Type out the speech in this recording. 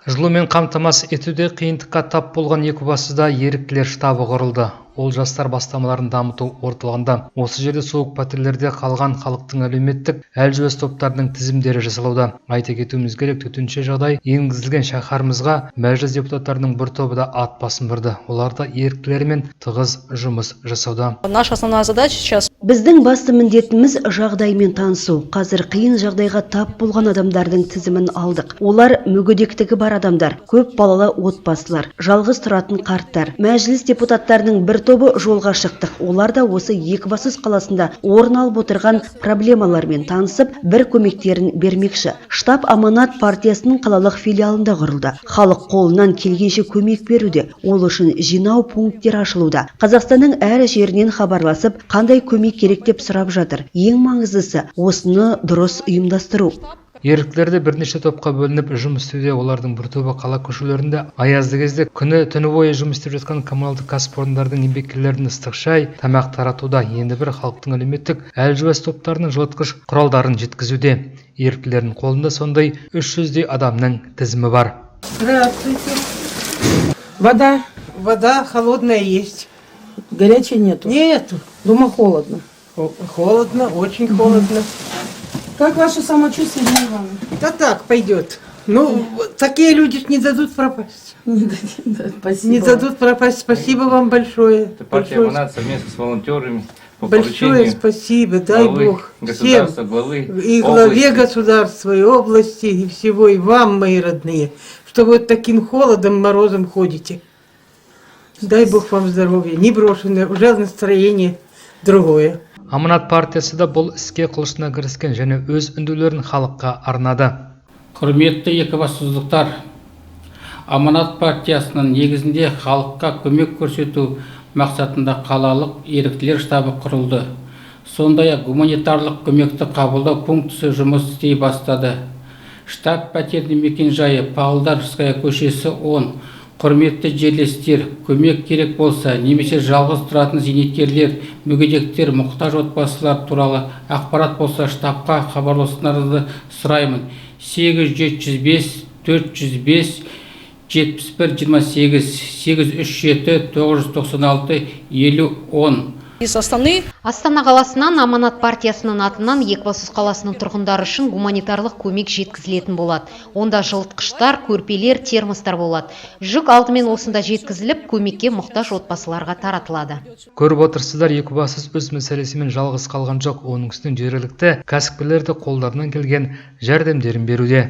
Жылумен қамтамасыз етуде қиындыққа тап болған Екібастұзда еріктілер штабы құрылды. Ол Жастар бастамаларын дамыту орталығында. Осы жерде суық пәтерлерде қалған халықтың әлеуметтік әлжуаз топтарының тізімдері жасалуда. Айта кетуіміз керек, төтенше жағдай енгізілген шаһарымызға Мәжіліс депутаттарының бір тобы да ат басын бұрды. Олар да еріктілермен тығыз жұмыс жасауда. Наша основная задача сейчас Біздің басты міндетіміз – жағдаймен танысу. Қазір қиын жағдайға тап болған адамдардың тізімін алдық. Олар – мүгедектігі бар адамдар, көп балалы отбасылар, жалғыз тұратын қарттар. Мәжіліс депутаттарының бір тобы жолға шықтық. Олар да осы Екібастұз қаласында орын алып отырған проблемалармен танысып, бір көмектерін бермекші. Штаб Аманат партиясының қалалық филиалында құрылды. Халық қолынан келгенше көмек беруде. Ол үшін жинау пункттері ашылуда. Қазақстанның әр жерінен хабарласып, қандай көмек керек деп сұрап жатыр. Ең маңыздысы – осыны дұрыс ұйымдастыру. Еріктілер де бірнеше топқа бөлініп жұмыс істеуде. Олардың бір тобы қала көшелерінде аязды кезде күні түні бойы жұмыс істеп жатқан коммуналдық кәсіпорындардың еңбеккерлерін ыстық шай, тамақ таратуда, енді бірі халықтың әлеуметтік әлжуаз топтарының жылытқыш құралдарын жеткізуде. Еріктілердің қолында сондай 300-дей адамның тізімі бар. Здравствуйте. Вода. Вода холодная есть. Горячей нету. Нету. Дома холодно. Холодно, очень холодно. Как ваше самочувствие, Ирина Ивановна? Да так, пойдет. Ну, такие люди ж не дадут пропасть. Не дадим, да, спасибо. Не дадут пропасть. Спасибо вам большое. Это партия Большое, «Аманат» совместно с волонтерами по большое поручению спасибо. Дай главы Бог всем. государства, главы И главе области. Государства, и области, и всего, и вам, мои родные, что вы вот таким холодом, морозом ходите. Дай Бог вам здоровья. Не брошенное, уже настроение другое. Аманат партиясы да бұл іске құлшына кіріскен және өз үндеулерін халыққа арнады. Құрметті екібастұздықтар, Аманат партиясының негізінде халыққа көмек көрсету мақсатында қалалық еріктілер штабы құрылды. Сондай-ақ гуманитарлық көмекті қабылдау пунктісі жұмыс істей бастады. Штаб пәтерінің мекенжайы: Павлодарская көшесі, 10. Құрметті жерлестер, көмек керек болса немесе жалғыз тұратын зейнеткерлер, мүгедектер, мұқтаж отбасылар туралы ақпарат болса, штабқа хабарласуларыңызды сұраймын. 8 705 405 71 28, 837 996 50 10. Из Астаны. Астана қаласынан Аманат партиясының атынан Екібастұз қаласының тұрғындары үшін гуманитарлық көмек жеткізілетін болады. Онда жылытқыштар, көрпелер, термостар болады. Жүк алдымен осында жеткізіліп, көмекке мұқтаж отбасыларға таратылады. Көріп отырсыздар, Екібастұз өз мәселесімен жалғыз қалған жоқ. Оның үстіне жергілікті кәсіпкерлер де қолдарынан келген жәрдемдерін беруде.